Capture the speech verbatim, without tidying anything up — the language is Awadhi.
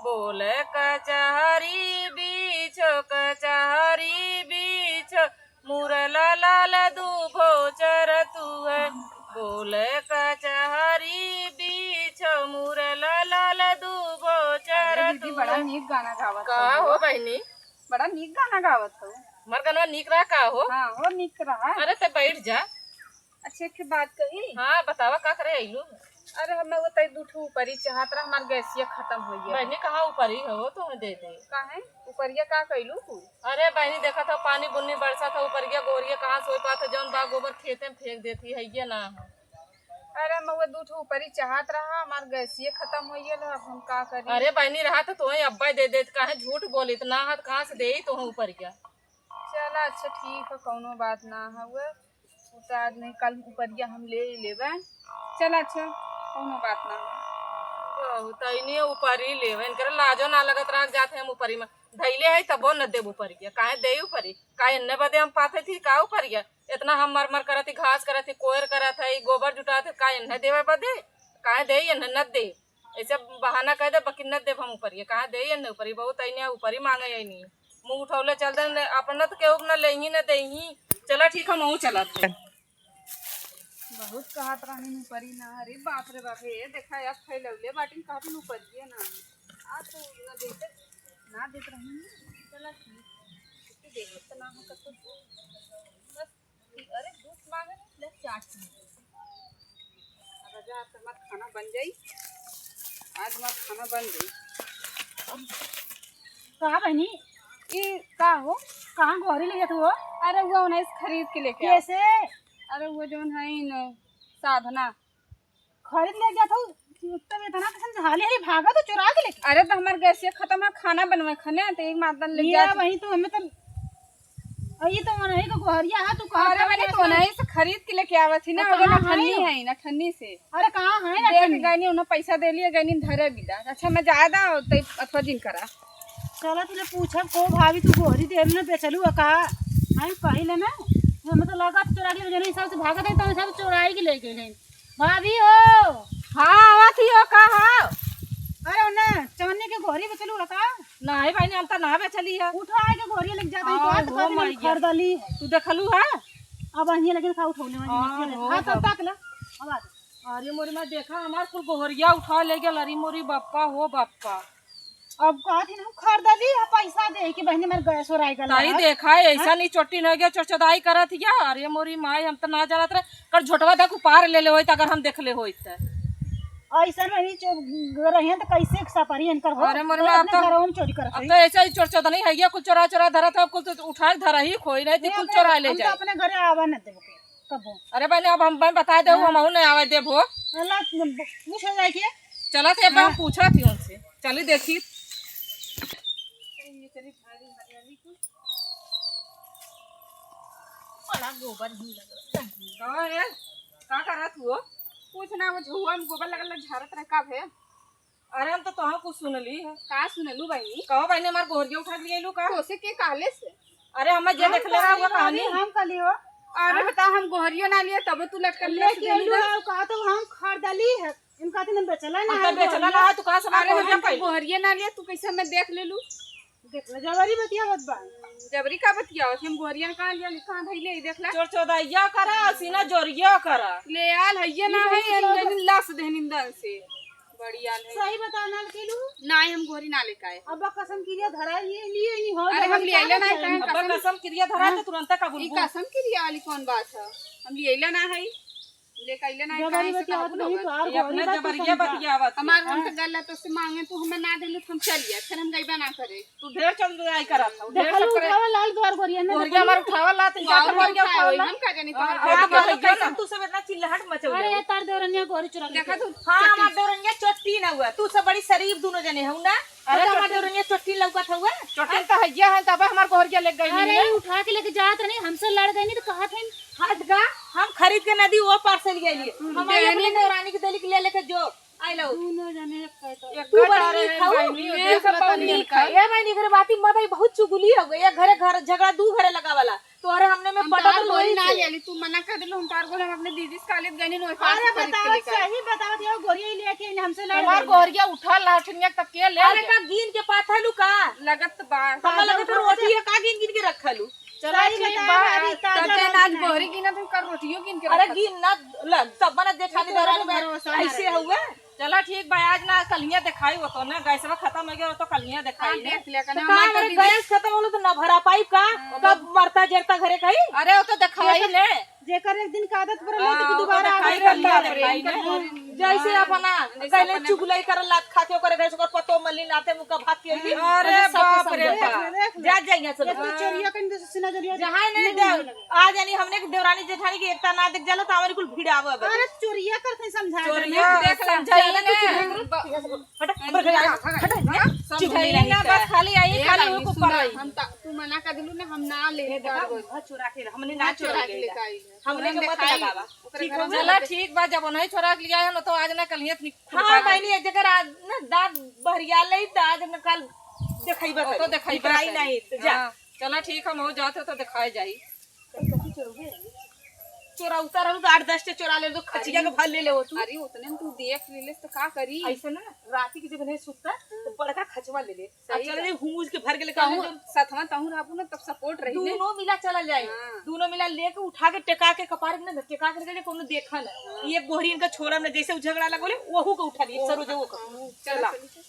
बोले कचहरी बीछो, कचहरी बीछो, मुरला लाल दूभो चरतुए। बोले कचहरी बीछो, मुरला लाल दूभो अरे दीदी, बड़ा चरतुए। नीक गाना गावत का हो। हो बहिनी? बड़ा नीक गाना गावत हो। हमार गनवा नीक रहा का हो? हाँ, हो नीक रहा। अरे ते बैठ जा। अच्छा, एक ठे बात कही? हाँ, बतावा, का करे अइलू? अरे, हमें वो तई दू ठो उपरी चाहत रहा, हमार गैसिया खतम होइ गया। बहिनी, कहाँ उपरी हो, तो हमें दे दे। काहे? उपरिया का कइलू तू? अरे बहिनी, देखत हो, पानी बुन्नी बरसत हो, उपरिया गोहरिया कहाँ सोई पात हो, जौन बा गोबर खेते में फेंक देती है, ये ना हो। अरे, हमें वो दू ठो उपरी चाहत रहा, हमार गैसिया खतम होइ गया, अब हम का करी? अरे बहिनी, रहा तो तोहे अब्बा दे देत, काहे झूठ बोलित, ना हाथ कहाँ से देई तोहे उपरिया? चला, अच्छा, ठीक है, कौनो बात ना हवे। उ तो आज नहीं, कल उपरिया हम ले ही लेबे। चला, अच्छा, कौनो बात ना हवे। बहुत अइनी उपरी लेबे, इनकरे लाजो ना लगत रह जात है हम उपरी में। धइले है तबो न देब उपरिया, काहे देई उपरी? का एन्ने बदे हम पाथे थी का उपरिया? इतना हम मर मर करत ही, घास करत ही, कोयर करत है, गोबर जुटात है, का एन्ने देवे बदे? काहे देई एन्ने न दे? ऐसे बहाना कह दे, बकिन्नत देब हम ऊपरिया। कहाँ दे ये न ऊपरी? बहुत अइनी ऊपरी मांगे अइनी। मुंह उठौले चल दे, अपना तो केहू के ना लेही ना देही। चला ठीक, हम अहू चलत है। बहुत कहत रहनी ऊपरी ना, अरे बाप रे बाप, हे देखा अब फैलौले बाटिन, कहतिन ऊपरिये ना। आज तो ना देते, ना देत रहनी। चला ठीक, छुट्टी देबे तो ना हो सकत। बस अरे, दूध मांगे ना, ले चाट पी। अब जा, आज हमार खाना बन जाई, आज हमार खाना बन जाई। का बहिनी, ई का हो, कहाँ गोहरी ले जात हो? अरे, वो उन्हें से खरीद के लेके आओ। कैसे? अरे, वो जौन है न, साधना। खरीद ले जात हो, तब इतना कैसन हाली हाली भागा तो चुरा के लेके। अरे तो हमार गैसिया खतम है, खाना बनवे खने, तो एक मातन ले ये जात। वही तो हमें तो, और ये तो वही का गोहरिया है, तू कहाँ अरे खरीद मैंने के तो लात नहीं से खरीद के लेके आवत ही ना, तो अगर कहाँ नठन्नी है? है, नठन्नी से। अरे कहाँ है देख नठन्नी? गइनी, उन्हें पैसा दे लिया, गइनी धरे बिदा। अच्छा मैं ज्यादा तई अथवा जिन करा। चला तूने पूछब को भाभी, तू गोहरी देर में बेचलू है का? हम कही ले ना, हमें तो लगा चुरा के ले जाने हिसाब से भागत है, तो हिसाब से चुराई के ले गए हैं। भाभी हो। हाँ, आवत ही हो, का हो? अरे, ओने चवन्नी के गोहरी बेचलू रहा का? नहीं बहिनी, हम तो ना बेचली है। उठाए के गोहरी लेके जात हई, हाँ, तो हो बात कर मैया। खरीदली है। तू देखलू है? अब अहिए लेकिन का उठौले वाली हाँ, नहीं हो हाँ, तब बाबा। तक ला। अब आ जा। अरे मोरी माँ, देखा, हमार कुल गोहरिया उठा ले गया। अरे मोरी बप्पा हो बप्पा। अब कहत ही ना, हम खरीदली है, पैसा दे के बहिनी, हमार गैस ओराई गल ताई है। देखा, ऐसा हाँ? नहीं चोटी नहीं गया, चोचदाई करत हिया। अरे मोरी माई, हम तो ना जानत रहे। कर झोटवा देख उपार ले ले होइत, अगर हम देखले होइत त। ऐसन रही चो-, रहियन त कैसे सपरी इनकर हो? अरे मोर पूरा माँ, अब अपने तो, घरवा में चोरी करत अब रही। तो ऐसे ही चोर चोदनी है, ये कुल चोरा चोरा धरत है, अब कुल तो उठा के धरा ही खोई नहीं, ये कुल अपने, चोरा ले हम तो जाए। अपने घरे आवा न देबो के, कबो। अरे बहनी, अब हम, बहन बताए दे, हाँ। हम अहू नहीं आवे देबो। अल्लाह, पूछ हो जाए के। चला थे, अब हम हाँ। पूछा थी उनसे, चली देखी। चली, चली, भारी हरियाली कुल। बड़ा गोबर ही लगल। का है? का करत हुआ? कुछ ना, वो झुआ में गोबर लगल, झाड़त रहे। का भे? अरे, हम तो तोहार कुछ सुनली है। का सुनलू बहिनी? कहो बहिनी, हमार गोहरिया उठा के ले अइलू का? तोसे के कहले से? अरे, हमें जे हम देखले रहा, वो कहली। हम कहली हो। अरे, हाँ? बता, हम गोहरियो ना लिए, तबो तू लटकल लेके रस देली अइलू ना। है, कहा तो हम खरीदली है। इनका तो बेचला ना हम तो है, बेचला गोहरिया। ना है, तू कहाँ से अरे, गोहरिया हम तो पाई? गोहरिया ना लिए, तू कैसे हमें देख लेलू? देख ले, जबरी बतियावत बा। जबरी का बतियावत? हम गोहरियन कहाँ लिया, कहाँ धइले, ई देख ले। चोर चोदाइया करा, सीना जोरिया करा। ले आल हइये ना ई है, बहुत यानी लाश देहन इंदन से। बड़ी आल है। सही बता, ना केलू? नाहीं, हम गोहरी ना लेके आए। अब कसम किरिया धरा लिए, लिए नहीं हो, अरे, हम जबरी ले आइले का ना, बतियाई? कहाँ अब कसम? कसम किरिया धरा हाँ। तो तुरंत कबूल ई हो। कसम किरिया वाली कौन बात है? हम ले आइले ना है। लेके अइले ना, जबरी काहे से बतियावत काबू नहीं, होगन? तोहार ये अपने गोरी बात जबरिया समझा। बतियावत। हमार हम हाँ। तो गलत तो से मांगे, तू हमें ना देलू, तो हम चल जाए, फिर हम गइबे ना करे। तू ढेर चल जाए करत हो, ढेर देखलू, सब करे। उठावा लाल द्वार गोरिया, ना गोरिया देखलू? हमार उठावा ला, तो तू जाकर और गोरिया उठाए उठावा होई, ला। हम का जानी हाँ, तोहार हाँ, गोरिया। देखा कैसे तू सब इतना चिल्लाहट मचौले देखा हो। तू, तोर अन्य गोरी चुरा देखा लेली। तू, हाँ, हमार चट्टी। देवरनिया चोटी ना हुआ, तू सब बड़ी शरीफ दोनों जने हो ना। अरे, तो हमार चट्टी। देवरनिया चट्टी लौकत हुआ। चट्टी तो हइया है, तब हमार गोरिया ले गई अरे, नहीं। उठा के लेके जात रही, हमसे लड़ गई नहीं तो कहत है, हट गा, हम खरीद के ना दी, वो पार से ले आइए। हम हमारे बहनी अपने ने देवरानी के देली के ले लेके जो, आई लो। दोनों जने एक कहता। एक तू बड़ी कहता नीक है, हऊ, बहनी, ये देख सब पता बड़ी नहीं नीक का। है। ए बहनी, घरे बाती मत आई, बहुत चुगली हो गई। ये घरे घर झगड़ा दू घरे लगावला। तोरे हमने में हम पटक तोहार गोरी लोई ना से। ले ली, तू मना कर दिलो, हम तोहार गोरी हम अपने दीदी से काले गनी नोई पास अरे खरीद के बताओ, लेकर आई। सही बताओ, ये गोरिया ही लेके आइन हमसे लड़ तोहार गई। गोरिया उठल रहा, छिनिया तब के ले अरे ले। का गिन के पाथलू का? लगत बा। हमरा लगत रोटी है का गिन गिन के रखलू? चला सही ठीक बताओ, बा। अभी तब ताजा जन आज रोटी गोरी गिना तो कर रोटियो गिन के अरे रखत। गिन ना, ल, तब मना जेठानी ये तो दरानी में भरोसा ना ऐसे रहे। हुए। चला ठीक बा, आज ना कलिया देखाई हो तो ना, गैसवा खत्म हो गया हो तो कलिया देखाई हाँ, ने। देख लिया तो करना, का हमार तो हमरे दीदी गैस खत्म होलो तो ना भरा पाई का? हाँ। कब मरता जरता घरे कहीं? अरे वो तो देखाई जेकर, ने। जेकर एक दिन का आदत पड़ल हाँ, तो वो तो दोबारा देखाई आवे कर लिया, वाला देखाई इनकर ने। गोरी जैसे हाँ, अपना जैसे कहले अपने चुगलई करल लात खा के ओकरे घर से ओकर पतो मलिन आते मुका भाग के अइली। अरे वैसे सबके बाप रे समझाई। बाप। देख ले। जा, जा यहाँ से एक तो लोग। चोरिया कहीं तो सुना जरिया जहाँ नहीं नहीं दे, आ जानी हमने के देवरानी जेठानी के एकता ना देख जाला तो हमारी कुल भिड़ावा बा। अरे चोरिया करते समझा चोरिया देना। देख ले, समझाइए चल ना। कुछ नहीं। हट, हट, हट, हट, हट, समझाइए चुगली ना, नहीं बस है। खाली आई, ए खाली भाई, ओको सुना, पढ़ाई। हम ता-, तू मना कर दिलू ना, हम ना ले ये देखा, घर। घर चुरा के, हमने ना ना चुरा चुरा के के लेके आई। आई। हमने तुरंत के मत दिखाई। लगावा। ओकरे ठीक घर हो में गया? चला ठीक बा, जब उन्हें छोरा के लिया है ना, तो आज ना कल ही इतनी हाँ, खुरपा बहनी, एक जगह आज ना दांत बहरिया ले, तो आज ना कल देखाई बा वो तो करी। देखाई बा इतराई करी। नहीं, तो जा। हाँ, चला ठीक, हम हो जाते तो दिखाए जाई। चोरा उतार रहू तो आठ दस टे चोरा ले लो, खचिया के भर ले ले हो तू। अरे उतने में तू देख ले ले तो का करी? ऐसे ना राती के जब नहीं सुतता तो बड़का खचवा ले ले। सही अब चल बात। रे हुमुज के भर के लेके कहूँ आवे जो सथवा तहूँ रहबू ना तब सपोर्ट रही ने। दोनों मिला चला जाए। हाँ। दोनों मिला लेके उठा के टेका के कपार में ना टेका के लेके कोनो देखा ना। हाँ। ये गोहरी इनका छोड़ा ना जैसे उ झगड़ा लगोले वहू को उठा लिए सरोजो को। हाँ, चला। चला, चली, चली।